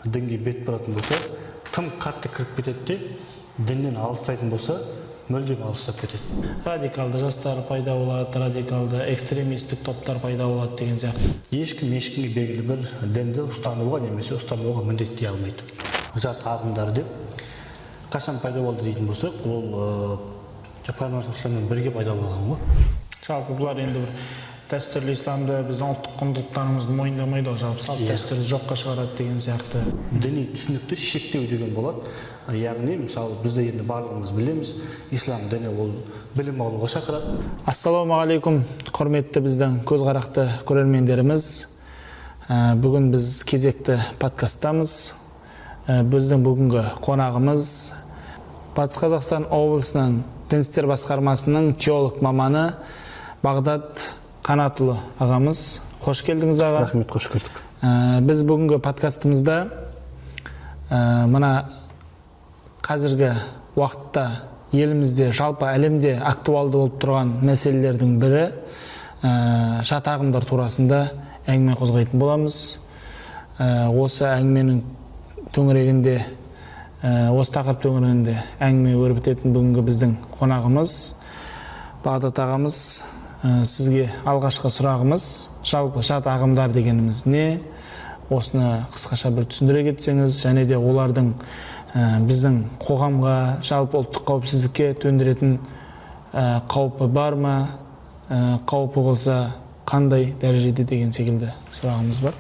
Дінге бет бұратын болса, тым қатты кіріп кетеді де, діннен алыстайтын болса, мүлдем алыстап кетеді. Радикалды жастар пайда болады, радикалды экстремистік топтар пайда болады деген сияқты. Ешкім ешкімге белгілі бір дінді ұстануға немесе ұстануға міндеттей алмайды. Жат ағымдар деп қашан пайда болды дейтін болсақ, ол пайғамбар саллаллаху бірге пайда болған ғой. Жалпы бұлар енді бір дәстүрлі исламды, біздің ұлттық құндылықтарымызды мойындамайды ғой, жалпы салт дәстүрді жоққа шығарады деген сияқты. Діни түсінікті шектеу деген болады. Яғни, мысалы, бізде енді барлығымыз білеміз, ислам діні ол білім алуға шақырады. Ассалаумағалейкум, құрметті біздің көзқарақты көрермендеріміз. Бүгін біз кезекті подкасттамыз. Біздің бүгінгі қонағымыз Батыс Қазақстан облысының дін істер басқармасының теолог маманы Бағдат Қанатұлы ағамыз. Қош келдіңіз, аға. Рахмет, қош көрдік. Біз бүгінгі подкастымызда мына қазіргі уақытта елімізде, жалпы әлемде актуалды болып тұрған мәселелердің бірі жат ағымдар турасында әңгіме қозғайтын боламыз. Осы әңгіменің төңірегінде, осы тақырып төңірегінде әңгіме өрбітетін бүгінгі біздің қонағымыз Бағдат ағамыз. Сізге алғашқы сұрағымыз: жалпы жат ағымдар дегеніміз не? Осыны қысқаша бір түсіндіре кетсеңіз және де олардың біздің қоғамға, жалпы ұлттық қауіпсіздікке төндіретін қаупі бар ма, қаупі болса, қандай дәрежеде деген секілді сұрағымыз бар.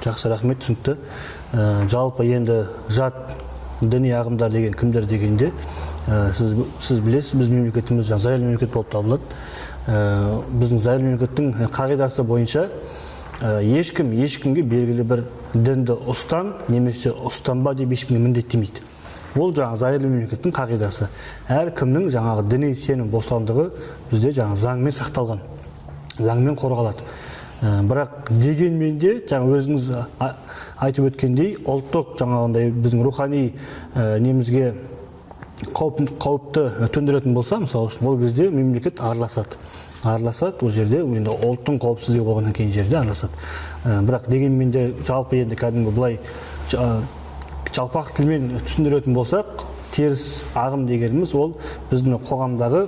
Жақсы, рахмет, түсінікті. Жалпы енді жат діни ағымдар деген кімдер дегенде, сіз білесіз, біздің мемлекетіміз жаңа зайырлы мемлекет болып табылады. Біздің зайырлы мемлекеттің қағидасы бойынша ешкім ешкімге белгілі бір дінді ұстан немесе ұстанба деп ешкімге міндеттемейді. Ол жаңағы зайырлы мемлекеттің қағидасы. Әркімнің жаңағы діни сенім бостандығы бізде жаңағы заңмен сақталған, заңмен қорғалады. Бірақ дегенмен де, жаңа өзіңіз айтып өткендей, ұлттық жаңағындай біздің рухани немізге қауіпті төндіретін болса, мысалы үшін, ол кезде мемлекет араласады. Ол жерде енді ұлттың қауіпсіздігі болғаннан кейін жерде араласады. Бірақ дегенмен де, жалпы енді кәдімгі былай жалпақ тілмен түсіндіретін болсақ, теріс ағым дегеніміз ол біздің қоғамдағы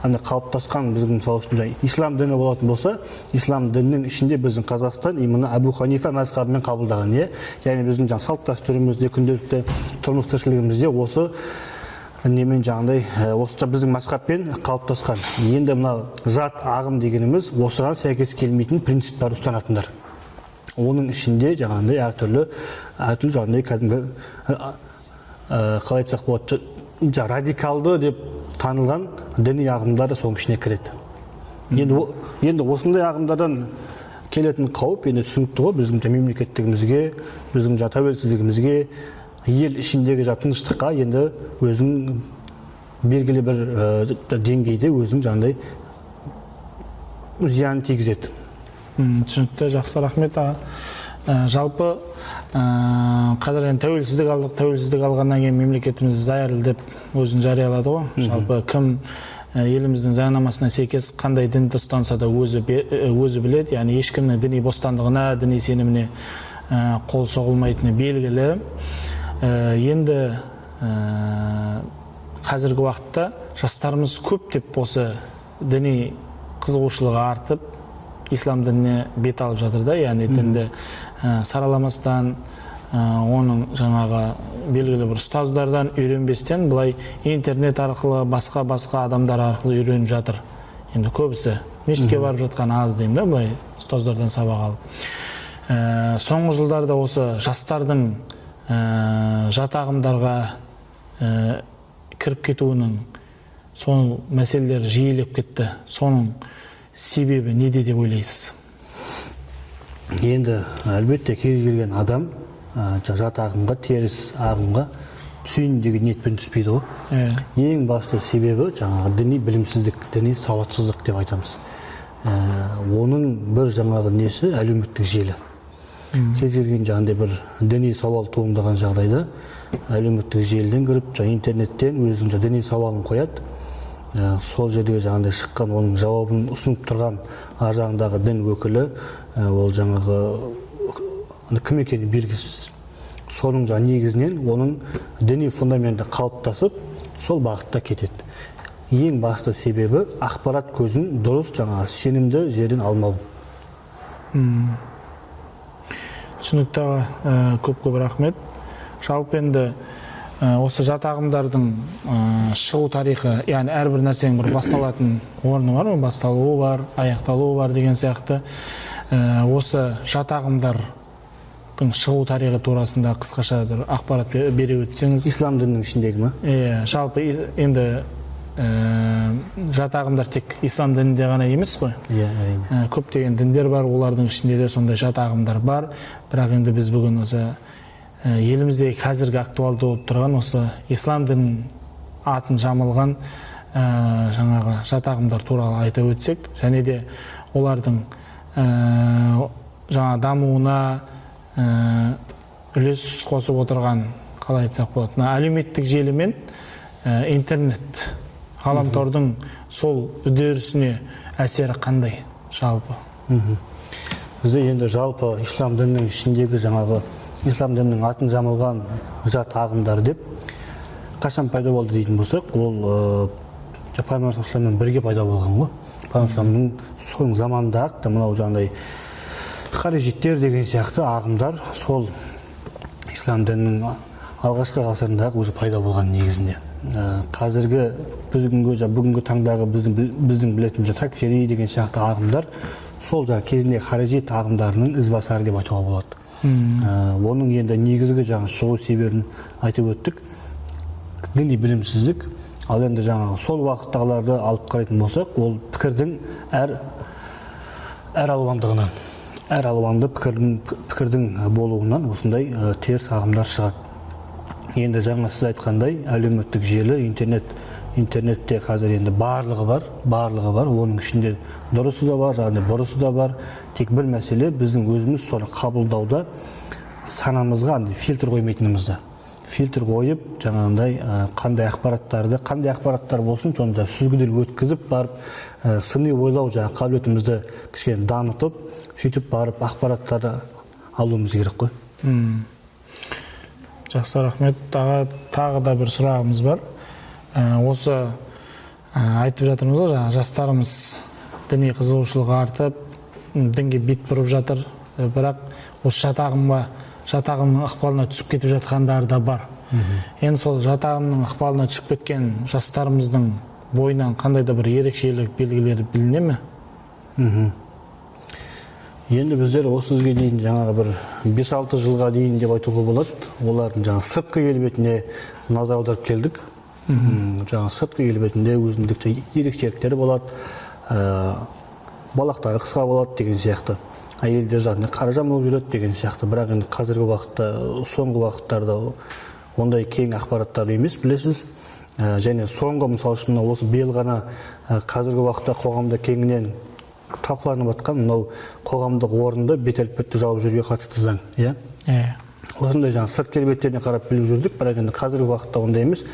ана қалыптасқан, біздің, мысалы үшін, жаңа ислам діні болатын болса, ислам дінінің ішінде біздің Қазақстан именно Әбу Ханифа мазхабымен қабылдаған, иә. Яғни біздің жаңа салт дәстүрімізде, күнделікті тұрмыс тіршілігімізде осы немен, жаңағыдай осы біздің мазхабпен қалыптасқан. Енді мына жат ағым дегеніміз осыған сәйкес келмейтін принциптер ұстанатындар. Оның ішінде жаңағындай әртүрлі жаңағындай кәдімгі қалай айтсақ болады, радикалды деп танылған діни ағымдар да соның ішіне кіреді. Енді осындай ағымдардан келетін қауіп енді түсінікті ғой: біздің жаңа мемлекеттігімізге, біздің жаңа тәуелсіздігімізге, ел ішіндегі жаңа тыныштыққа енді өзінің белгілі бір деңгейде өзінің жаңағыдай зиянын тигізеді. Түсінікті, жақсы, рахмет, аға. Жалпы қазір енді тәуелсіздік алдық. Тәуелсіздік алғаннан кейін мемлекетіміз зайырлы деп өзін жариялады ғой. Жалпы кім еліміздің заңнамасына сәйкес қандай дінді ұстанса да, өзі біледі, яғни ешкімнің діни бостандығына, діни сеніміне қол соғылмайтыны белгілі. Енді қазіргі уақытта жастарымыз көптеп осы діни қызығушылығы артып, ислам дініне бет алып жатыр да. Яғни дінді сараламастан, оның жаңағы белгілі бір ұстаздардан үйренбестен, былай интернет арқылы, басқа басқа адамдар арқылы үйреніп жатыр. Енді көбісі мешітке барып жатқан аз деймін да, былай ұстаздардан сабақ алып. Соңғы жылдарда осы жастардың жат ағымдарға кіріп кетуінің сол мәселелер жиілеп кетті. Соның себебі неде деп ойлайсыз? Енді әлбетте, кез келген адам жат ағымға, теріс ағымға түсейін деген ниетпен түспейді ғой. Ең басты себебі жаңағы діни білімсіздік, діни сауатсыздық деп айтамыз. Оның бір жаңағы несі әлеуметтік желі. Кез келген жаңағыдай бір діни сауал туындаған жағдайда әлеуметтік желіден кіріп, жаңа интернеттен өзінің жаңа діни сауалын қояды. Сол жерде жаңағыдай шыққан, оның жауабын ұсынып тұрған ар жағындағы дін өкілі, ол жаңағы кім екені белгісіз. Соның жаңа негізінен оның діни фундаменті қалыптасып, сол бағытта кетеді. Ең басты себебі ақпарат көзін дұрыс, жаңағы сенімді жерден алмау. Түсінікті, аға, көп-көп рахмет. Жалпы енді осы жат ағымдардың шығу тарихы, яғни әрбір нәрсенің бір басталатын орны бар ғой, басталуы бар, аяқталуы бар деген сияқты. Осы жат ағымдардың шығу тарихы турасында қысқаша бір ақпарат бере өтсеңіз. Ислам дінінің ішіндегі ма? Иә, жалпы енді жат ағымдар тек ислам дінінде ғана емес қой. Иә, әрине. Көптеген діндер бар, олардың ішінде де сондай жат ағымдар бар. Бірақ енді біз бүгін осы елімізде қазіргі актуалды болып тұрған осы ислам дінінің атын жамылған жаңағы жат ағымдар туралы айта өтсек, және де олардың жаңа дамуына үлес қосып отырған, қалай айтсақ болады, мына әлеуметтік желі мен интернет ғаламтордың сол үдерісіне әсері қандай жалпы? Бізде енді жалпы ислам дінінің ішіндегі жаңағы ислам дінінің атын жамылған жат ағымдар деп қашан пайда болды дейтін болсақ, ол пайғамбар саллаллаху бірге пайда болған ғой. Пайғамбар саллаллаху соның заманында ақ мынау жаңағыдай харижиттер деген сияқты ағымдар сол ислам дінінің алғашқы ғасырында ақ уже пайда болған негізінде. Қазіргі бүгінгі бүгінгі таңдағы біздің білетін такфири деген сияқты ағымдар сол жаңа кезінде харижит ағымдарының ізбасары деп айтуға болады. Оның енді негізгі жаңа шығу себебін айтып өттік, діни білімсіздік. Ал енді жаңағы сол уақыттағыларды алып қарайтын болсақ, ол пікірдің әр алуандығынан, әр алуанды пікірдің болуынан осындай теріс ағымдар шығады. Енді жаңа сіз айтқандай әлеуметтік желі, интернетте қазір енді барлығы бар, оның ішінде дұрысы да бар, жаңағыдай бұрысы да бар. Тек бір мәселе, біздің өзіміз соны қабылдауда санамызға андай фильтр қоймайтынымызда. Фильтр қойып, жаңағындай қандай ақпараттар болсын, соны сүзгіден өткізіп барып, сыни ойлау жаңа қабілетімізді кішкене дамытып, сөйтіп барып ақпараттарды алуымыз керек қой. Жақсы, рахмет. Тағы да бір сұрағымыз бар. Осы айтып жатырмыз ғой, жаңа жастарымыз діни қызығушылығы артып, дінге бет бұрып жатыр. Бірақ осы жат ағымның ықпалына түсіп кетіп жатқандары да бар. Енді сол жат ағымның ықпалына түсіп кеткен жастарымыздың бойынан қандай да бір ерекшелік белгілері біліне ме? Енді біздер осы кезге дейін жаңағы бір 5-6 жылға дейін деп айтуға болады, олардың жаңа сыртқы келбетіне назар аударып келдік. Жаңа сыртқы келбетінде өзіндік ерекшеліктері болады, балақтары қысқа болады деген сияқты, әйелдер жағында қара жамылып жүреді деген сияқты. Бірақ енді қазіргі уақытта, соңғы уақыттарда ондай кең ақпараттар емес, білесіз. Және соңғы, мысалы үшін, осы биыл ғана қазіргі уақытта қоғамда кеңінен талқыланып жатқан мынау қоғамдық орында бет әлпетті жауып жүруге қатысты заң, иә? Осындай жаңа сырт келбеттеріне қарап біліп жүрдік, бірақ енді қазіргі уақытта ондай емес.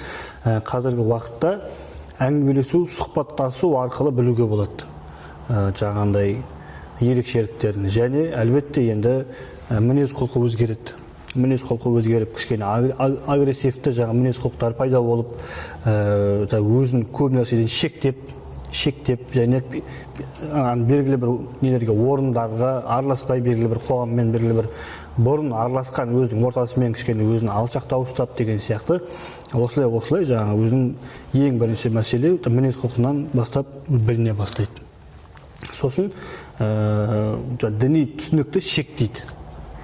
Қазіргі уақытта әңгімелесу, сұхбаттасу арқылы білуге болады жаңағындай ерекшеліктерін. Және әлбетте енді мінез құлқы өзгереді. Мінез құлқы өзгеріп, кішкене агрессивті жаңа мінез құлықтар пайда болып, өзін көп нәрседен шектеп және белгілі бір нелерге, орындарға араласпай, белгілі бір қоғаммен, белгілі бір бұрын араласқан өзінің ортасымен кішкене өзін алшақтау ұстап деген сияқты. Осылай жаңа өзінің ең бірінші мәселе мінез құлқынан бастап біліне бастайды. Сосын діни түсінікті шектейді.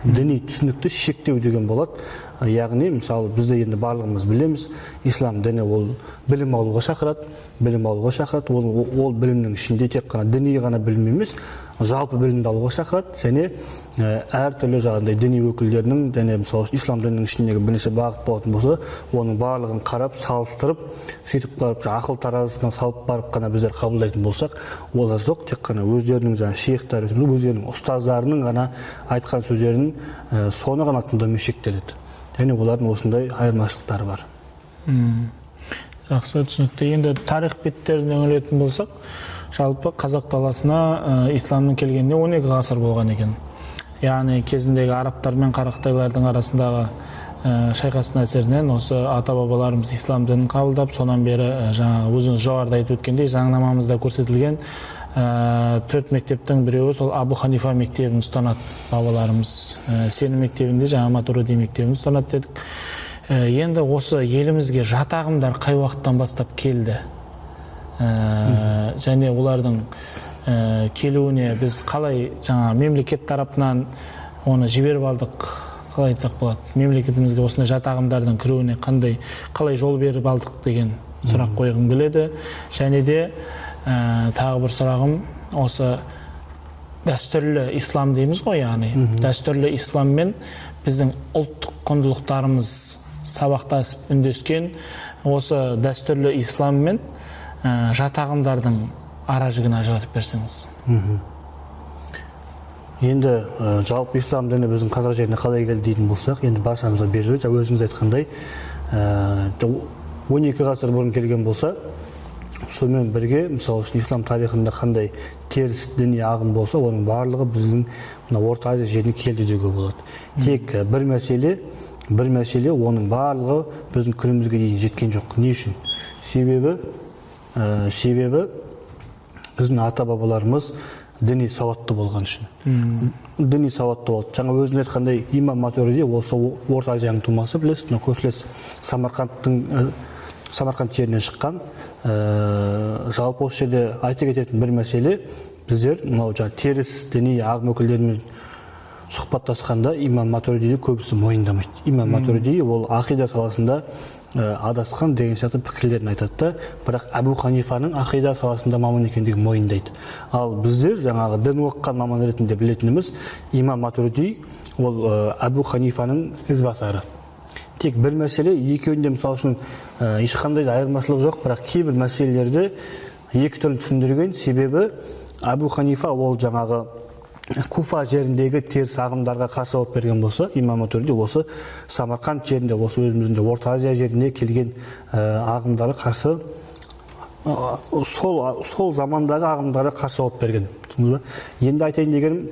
Діни түсінікті шектеу деген болады. Яғни, мысалы, бізде енді барлығымыз білеміз, ислам діні ол білім алуға шақырады, білім алуға шақырады. Ол білімнің ішінде тек қана діни ғана білім емес, жалпы білімді алуға шақырады. Және әртүрлі жаңағыдай діни өкілдерінің, және мысалы ислам дінінің ішіндегі бірнеше бағыт болатын болса, оның барлығын қарап, салыстырып, сөйтіп барып ақыл таразысына салып барып қана біздер қабылдайтын болсақ, олар жоқ, тек қана өздерінің жаңа шейхтары, өздерінің ұстаздарының ғана айтқан сөздерін, соны ғана тыңдаумен шектеледі. Және олардың осындай айырмашылықтары бар. Жақсы, түсінікті. Енді тарих беттеріне үңілетін болсақ, жалпы қазақ даласына исламның келгеніне 12 ғасыр болған екен. Яғни кезіндегі арабтар мен қарақытайлардың арасындағы Шайқастың әсерінен осы ата бабаларымыз ислам дінін қабылдап, сонан бері жаңағы өзіңіз жоғарыда айтып өткендей, заңнамамызда көрсетілген төрт мектептің біреуі сол Абу Ханифа мектебін ұстанады бабаларымыз. Сенім мектебінде жаңа Матуриди мектебін ұстанады дедік. Енді осы елімізге жат ағымдар қай уақыттан бастап келді? Және олардың келуіне біз қалай жаңа мемлекет тарапынан оны жіберіп алдық, қалай айтсақ болады, мемлекетімізге осындай жат ағымдардың кіруіне қандай, қалай жол беріп алдық деген сұрақ қойғым келеді. Және де тағы бір сұрағым, осы дәстүрлі ислам дейміз ғой, яғни дәстүрлі ислам мен біздің ұлттық құндылықтарымыз сабақтасып үндескен осы дәстүрлі ислам мен жат ағымдардың ара жігін ажыратып берсеңіз. Енді жалпы ислам діні біздің қазақ жеріне қалай келді дейтін болсақ, енді баршамызға белгілі, жаңа өзіңіз айтқандай, 12 ғасыр бұрын келген болса, сонымен бірге, мысалы үшін, ислам тарихында қандай теріс діни ағым болса, оның барлығы біздің мына Орта Азия жеріне келді деуге болады. Тек бір мәселе, оның барлығы біздің күнімізге дейін жеткен жоқ. Не үшін? Себебі біздің ата бабаларымыз діни сауатты болған үшін. Діни сауатты болды. Жаңа өзіңіз айтқандай, имам Матуриди осы Орта Азияның тумасы, білесіз, мына көршілес Самарқанд жерінен шыққан. Жалпы осы жерде айта кететін бір мәселе, біздер мынау жаңа теріс діни ағым өкілдерімен сұхбаттасқанда имам Матуридиді көбісі мойындамайды. Имам Матуриди ол ақида саласында адасқан деген сияқты пікірлерін айтады да, бірақ Әбу Ханифаның ақида саласында маман екендігін мойындайды. Ал біздер жаңағы дін оқыған маман ретінде білетініміз, имам Матуриди ол Әбу Ханифаның ізбасары. Тек бір мәселе, екеуінде, мысалы үшін, ешқандай да айырмашылық жоқ, бірақ кейбір мәселелерді екі түрлі түсіндірген. Себебі Әбу Ханифа ол жаңағы Куфа жеріндегі теріс ағымдарға қарсы жауап берген болса, имам Матуриди осы Самарқанд жерінде, осы өзіміздің Орта Азия жеріне келген ағымдарға қарсы, сол замандағы ағымдарға қарсы жауап берген. Түсіндіңіз ба? Енді айтайын дегенім,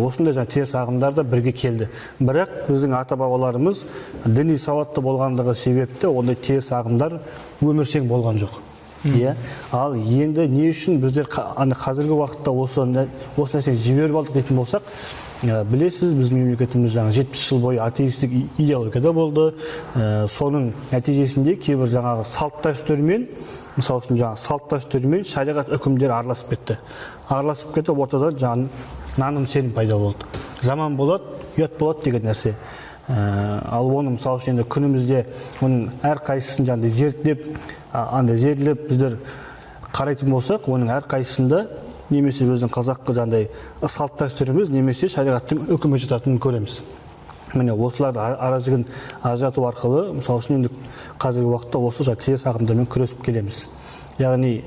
осындай жаңа теріс ағымдар да бірге келді, бірақ біздің ата бабаларымыз діни сауатты болғандығы себепті ондай теріс ағымдар өміршең болған жоқ. Иә, ал енді не үшін біздер ана қазіргі уақытта осы нәрсені жіберіп алдық дейтін болсақ, білесіз, біздің мемлекетіміз жаңа 70 жыл бойы атеистік идеологияда болды. Соның нәтижесінде кейбір жаңағы салт дәстүрмен, мысалы үшін, жаңағы салт дәстүрмен шариғат үкімдері араласып кетті. Араласып кетіп, ортада жаңағы наным сенім пайда болды, жаман болады, ұят болады деген нәрсе. Ал оны, мысалы үшін, енді күнімізде оның әрқайсысын жаңағыдай зерттеп, андай зерделеп біздер қарайтын болсақ, оның әрқайсысында немесе біздің қазақы жаңағыдай салт дәстүріміз, немесе шариғаттың үкімі жататынын көреміз. Міне, осыларды ара жігін ажырату арқылы, мысалы үшін, енді қазіргі уақытта осы жаңа теріс ағымдармен күресіп келеміз. Яғни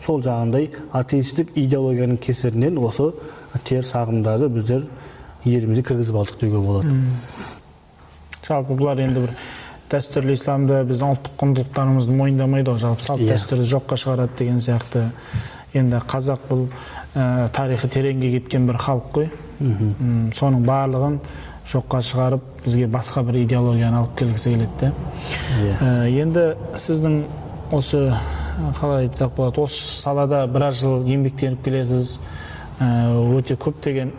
сол жаңағындай атеистік идеологияның кесірінен осы теріс ағымдарды біздер елімізге кіргізіп алдық деуге болады. Жалпы бұлар енді бір дәстүрлі исламды, біздің ұлттық құндылықтарымызды мойындамайды ғой, жалпы салт дәстүрді жоққа шығарады деген сияқты. Енді қазақ бұл тарихы тереңге кеткен бір халық қой. Соның барлығын жоққа шығарып, бізге басқа бір идеологияны алып келгісі келеді де. Енді сіздің осы, қалай айтсақ болады, осы салада біраз жыл еңбектеніп келесіз. Өте көптеген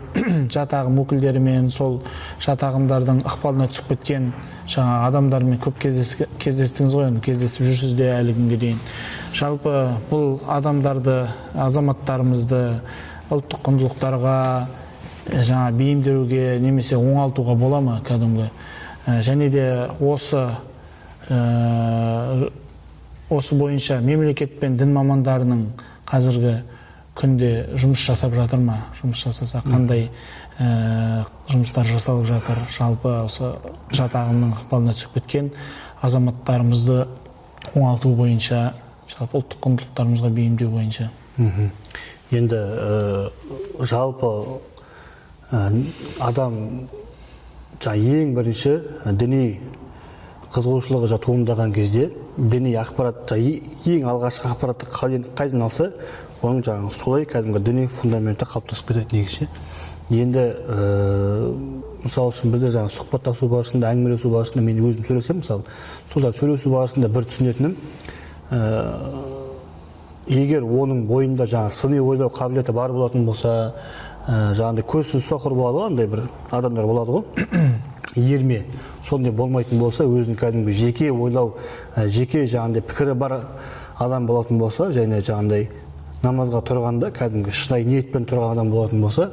жат ағым өкілдерімен, сол жат ағымдардың ықпалына түсіп кеткен жаңа адамдармен көп кездестіңіз ғой, енді кездесіп жүрсіз де әлі күнге дейін. Жалпы бұл адамдарды, азаматтарымызды ұлттық құндылықтарға жаңа бейімдеуге немесе оңалтуға бола ма кәдімгі? Және де осы бойынша мемлекет пен дін мамандарының қазіргі күнде жұмыс жасап жатыр ма? Жұмыс жасаса, қандай жұмыстар жасалып жатыр? Жалпы осы жат ағымның ықпалына түсіп кеткен азаматтарымызды оңалту бойынша, жалпы ұлттық құндылықтарымызға бейімдеу бойынша. Енді жалпы адам жаңа ең бірінші діни Қызығушылығы туындаған кезде діни ақпарат, ең алғашқы ақпаратты қайдан алса, оның жаңағы солай кәдімгі діни фундаменті қалыптасып кетеді негізі. Енді мысалы үшін бізде жаңағы сұхбаттасу барысында, әңгімелесу барысында мен өзім сөйлесемін, мысалы, сол жаңағы сөйлесу барысында бір түсінетінім, егер оның бойында жаңағы сыни ойлау қабілеті бар болатын болса, жаңағыдай көзсіз соқыр болады ғой, андай бір адамдар болады ғой, ерме, сондай болмайтын болса, өзінің кәдімгі жеке ойлау, жеке жаңағындай пікірі бар адам болатын болса, және жаңағындай намазға тұрғанда кәдімгі шынайы ниетпен тұрған адам болатын болса,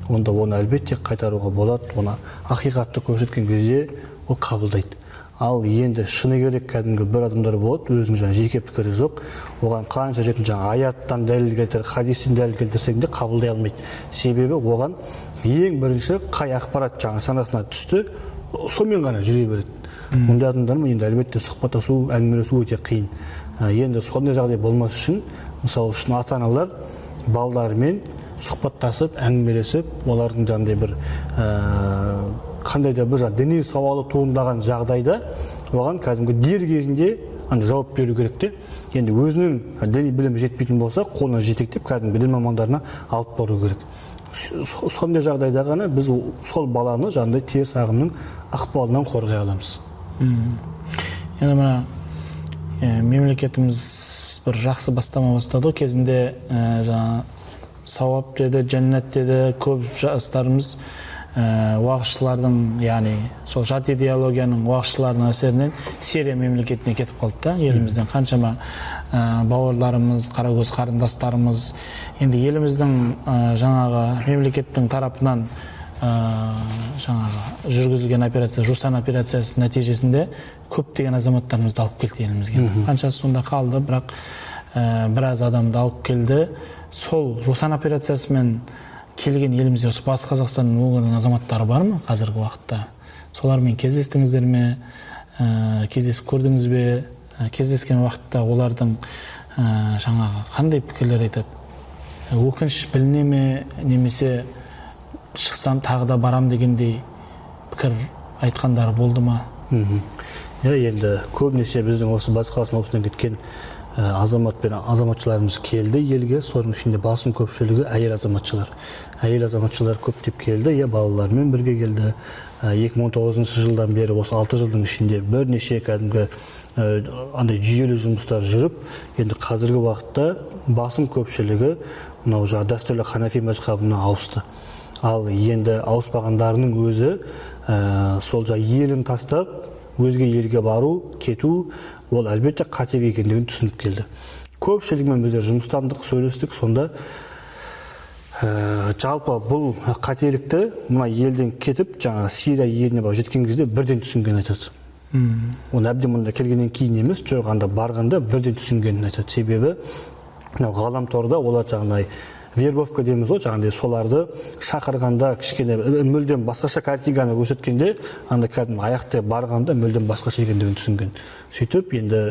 онда оны әлбетте қайтаруға болады. Оны ақиқатты көрсеткен кезде ол қабылдайды. Ал енді шыны керек, кәдімгі бір адамдар болады, өзінің жаңағы жеке пікірі жоқ, оған қанша жерден жаңағы аяттан дәлел келтір, хадистен дәлел келтірсең де қабылдай алмайды. Себебі оған ең бірінші қай ақпарат жаңағы санасына түсті, сонымен ғана жүре береді. Ондай адамдармен енді әлбетте сұхбаттасу, әңгімелесу өте қиын. Енді сондай жағдай болмас үшін, мысалы үшін, ата-аналар балдарымен сұхбаттасып, әңгімелесіп, олардың жаңағыдай бір қандай да бір жаңағы діни сауалы туындаған жағдайда оған кәдімгі дер кезінде андай жауап беру керек те. Енді өзінің діни білімі жетпейтін болса, қолынан жетектеп кәдімгі дін мамандарына алып бару керек. Сондай жағдайда ғана біз сол баланы жаңағыдай теріс ағымның ықпалынан қорғай аламыз. Енді мына мемлекетіміз бір жақсы бастама бастады ғой кезінде, жаңа сауап деді, жәннат деді. Көп жастарымыз уағызшылардың, яғни сол жат идеологияның уағызшыларының әсерінен Сирия мемлекетіне кетіп қалды да. Елімізден қаншама бауырларымыз, қаракөз қарындастарымыз. Енді еліміздің жаңағы мемлекеттің тарапынан жаңағы жүргізілген операция, Жусан операциясы нәтижесінде көптеген азаматтарымызды алып келді елімізге. Қаншасы сонда қалды, бірақ біраз адамды алып келді. Сол Жусан операциясымен келген елімізде осы Батыс Қазақстан өңірінің азаматтары бар ма қазіргі уақытта? Солармен кездестіңіздер ме? Кездесіп көрдіңіз бе? Кездескен уақытта олардың жаңағы қандай пікірлер айтады? Өкініш біліне ме, немесе шықсам тағы да барам дегендей пікір айтқандары болды ма? Иә, енді көбінесе біздің осы Батыс Қазақстан облысынан кеткен азамат пен азаматшаларымыз келді елге. Соның ішінде басым көпшілігі әйел азаматшалар. Әйел азаматшалар көптеп келді, иә, балаларымен бірге келді. 2019 жылдан бері осы 6 жылдың ішінде бірнеше кәдімгі андай жүйелі жұмыстар жүріп, енді қазіргі уақытта басым көпшілігі мынау жаңағы дәстүрлі ханафи мазхабына ауысты. Ал енді ауыспағандарының өзі сол жаңағы елін тастап өзге елге бару, кету ол әлбетте қателік екендігін түсініп келді. Көпшілігімен біздер жұмыстандық, сөйлестік. Сонда жалпы бұл қателікті мына елден кетіп, жаңағы Сирия еліне барып жеткен кезде бірден түсінгенін айтады. Оны әбден мұнда келгеннен кейін емес, жоқ, анда барғанда бірден түсінгенін айтады. Себебі мынау ғаламторда олар жаңағыдай вербовка дейміз ғой, жаңағыдай соларды шақырғанда кішкене мүлдем басқаша картинканы көрсеткенде, анда кәдімгі аяқтай барғанда мүлдем басқаша екендігін түсінген. Сөйтіп енді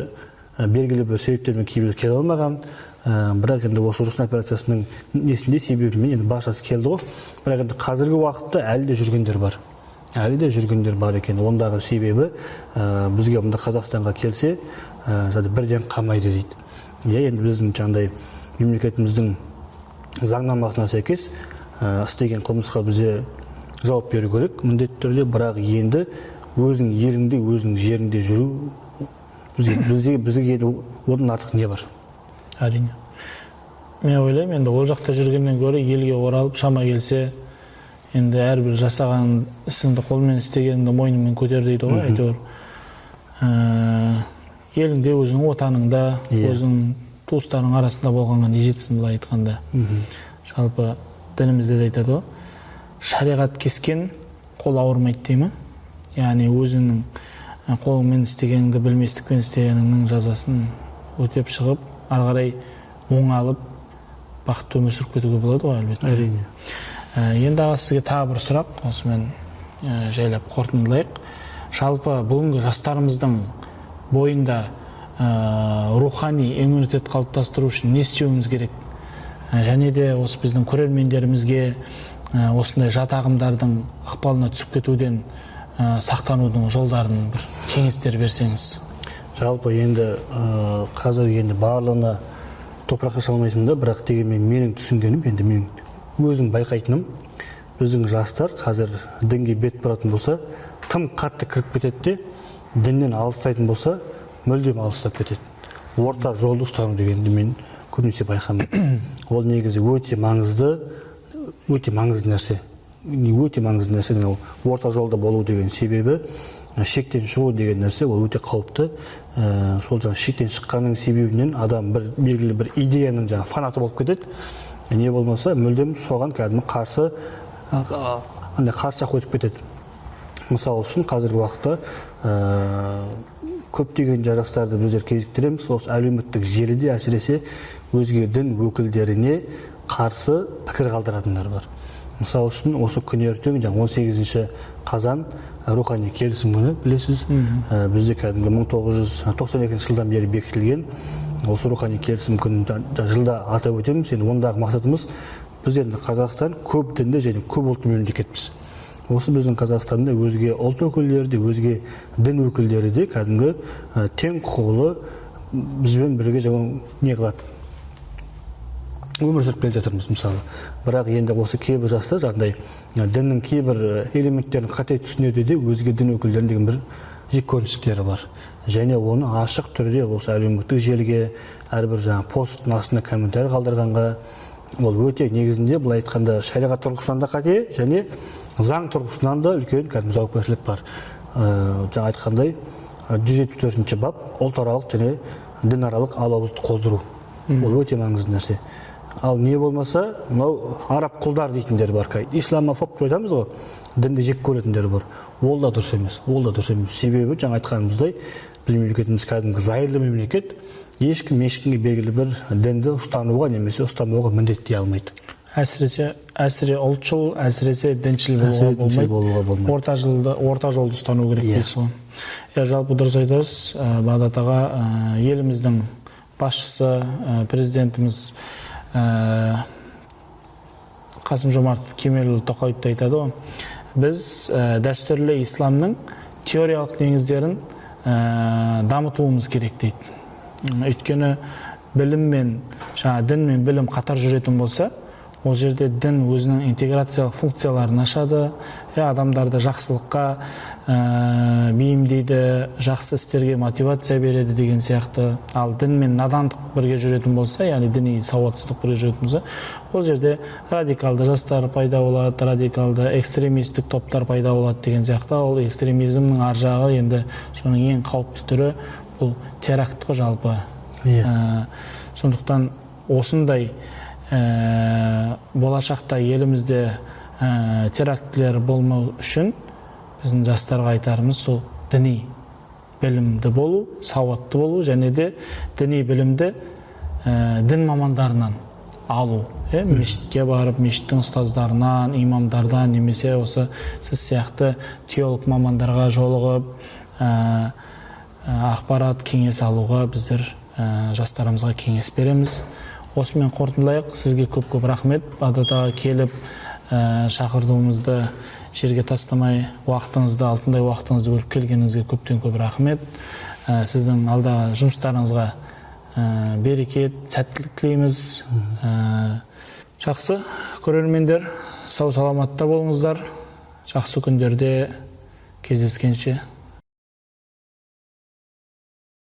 белгілі бір себептермен кейбіреулер келе алмаған, бірақ енді осы Жусан операциясының несінде, себебімен енді баршасы келді ғой. Бірақ енді қазіргі уақытта әлі де жүргендер бар, әлі де жүргендер бар екен. Ондағы себебі бізге мында Қазақстанға келсе, жаңағыдай бірден қамайды дейді. Иә, енді біздің жаңағыдай мемлекетіміздің заңнамасына сәйкес істеген қылмысқа бізде жауап беру керек міндетті түрде. Бірақ енді өзің еліңде, өзің жеріңде жүру бізге енді одан артық не бар? Әрине, мен ойлаймын, енді ол жақта жүргеннен гөрі елге оралып, шама келсе, енді әрбір жасаған ісіңді, қолмен істегеніңді мойныңмен көтер дейді ғой. Әйтеуір еліңде, өзіңнің отаныңда, өзіңнің туыстарың арасында болғанға не жетсін, былай айтқанда. Жалпы дінімізде де айтады ғой, шариғат кескен қол ауырмайды дей ма? Яғни өзіңнің қолыңмен істегеніңді, білместікпен істегеніңнің жазасын өтеп шығып, ары қарай оңалып, бақытты өмір сүріп кетуге болады ғой, әлбетте. Әрине. Енді, аға, сізге тағы бір сұрақ, осымен жайлап қорытындылайық. Жалпы бүгінгі жастарымыздың бойында рухани иммунитет қалыптастыру үшін не істеуіміз керек? Және де осы біздің көрермендерімізге осындай жат ағымдардың ықпалына түсіп кетуден Сақтанудың жолдарын бір кеңестер берсеңіз. Жалпы енді қазір енді барлығына топырақ шаша алмайсың да, бірақ дегенмен менің түсінгенім, енді мен өзім байқайтыным, біздің жастар қазір дінге бет бұратын болса, тым қатты кіріп кетеді де, діннен алыстайтын болса, мүлдем алыстап кетеді. Орта жолды ұстану дегенді мен көбінесе байқаймын. Ол негізі өте маңызды, өте маңызды нәрсе. Өте маңызды нәрсе ол орта жолда болу деген. Себебі шектен шығу деген нәрсе ол өте қауіпті. Сол жаңағы шектен шыққанның себебінен адам бір белгілі бір идеяның жаңағы фанаты болып кетеді, не болмаса мүлдем соған кәдімгі қарсы, андай қарсы жаққа өтіп кетеді. Мысалы үшін, қазіргі уақытта көптеген жастарды біздер кезіктіреміз, осы әлеуметтік желіде әсіресе өзге дін өкілдеріне қарсы пікір қалдыратындар бар. Мысалы үшін, осы күні ертең, жаңағы 18 қазан, рухани келісім күні, білесіз. Бізде кәдімгі 1992 жылдан бері бекітілген осы рухани келісім күнін жылда атап өтеміз. Енді ондағы мақсатымыз, біз енді Қазақстан көп дінді және көп ұлтты мемлекетпіз. Осы біздің Қазақстанда өзге ұлт өкілдері де, өзге дін өкілдері де кәдімгі тең құқылы бізбен бірге жаңа не қылады, өмір сүріп келе жатырмыз мысалы. Бірақ енді осы кейбір жастар жаңағыдай діннің кейбір элементтерін қате түсінеді де, өзге дін өкілдеріне деген бір жеккөрініштері бар және оны ашық түрде осы әлеуметтік желіге әрбір жаңағы посттың астына комментарий қалдырғанға, ол өте негізінде былай айтқанда шариғат тұрғысынан да қате және заң тұрғысынан да үлкен кәдімгі жауапкершілік бар. Жаңа айтқандай, 174-бап, ұлтаралық және дінаралық алауыздық қоздыру, ол өте маңызды нәрсе. Ал не болмаса мынау араб құлдар дейтіндер бар, исламофоб деп айтамыз ғой, дінді жек көретіндер бар. Ол да дұрыс емес, ол да дұрыс емес. Себебі жаңа айтқанымыздай, біздің мемлекетіміз кәдімгі зайырлы мемлекет, ешкім ешкімге белгілі бір дінді ұстануға немесе ұстанбауға міндеттей алмайды. Әсіре ұлтшыл, әсіресе діншіл болуға Әсіре діншіл болмайды. болуға болмайды. Орта жолды ұстану керек Иә. дейсіз ғой. Иә, жалпы дұрыс айтасыз, Бағдат аға, еліміздің басшысы, президентіміз Қасым Жомарт Кемелұлы Тоқаев та айтады ғой: біз дәстүрлі исламның теориялық негіздерін дамытуымыз керек дейді. Өйткені білім мен жаңа дін мен білім қатар жүретін болса, ол жерде дін өзінің интеграциялық функцияларын ашады, иә, адамдарды жақсылыққа бейімдейді, жақсы істерге мотивация береді деген сияқты. Ал дін мен надандық бірге жүретін болса, яғни діни сауатсыздық бірге жүретін болса, ол жерде радикалды жастар пайда болады, радикалды экстремистік топтар пайда болады деген сияқты. Ол экстремизмнің ар жағы, енді соның ең қауіпті түрі бұл теракт қой жалпы. Иә. Сондықтан осындай болашақта елімізде терактілер болмау үшін біздің жастарға айтарымыз сол: діни білімді болу, сауатты болу және де діни білімді дін мамандарынан алу, иә, мешітке барып, мешіттің ұстаздарынан, имамдардан немесе осы сіз сияқты теолог мамандарға жолығып, ақпарат, кеңес алуға біздер жастарымызға кеңес береміз. Осымен қорытындылайық. Сізге көп көп рахмет, Бағдат аға, келіп, шақыртуымызды жерге тастамай, уақытыңызды, алтындай уақытыңызды бөліп келгеніңізге көптен көп рахмет. Сіздің алдағы жұмыстарыңызға берекет, сәттілік тілейміз. Жақсы, көрермендер, сау саламатта болыңыздар, жақсы күндерде кездескенше.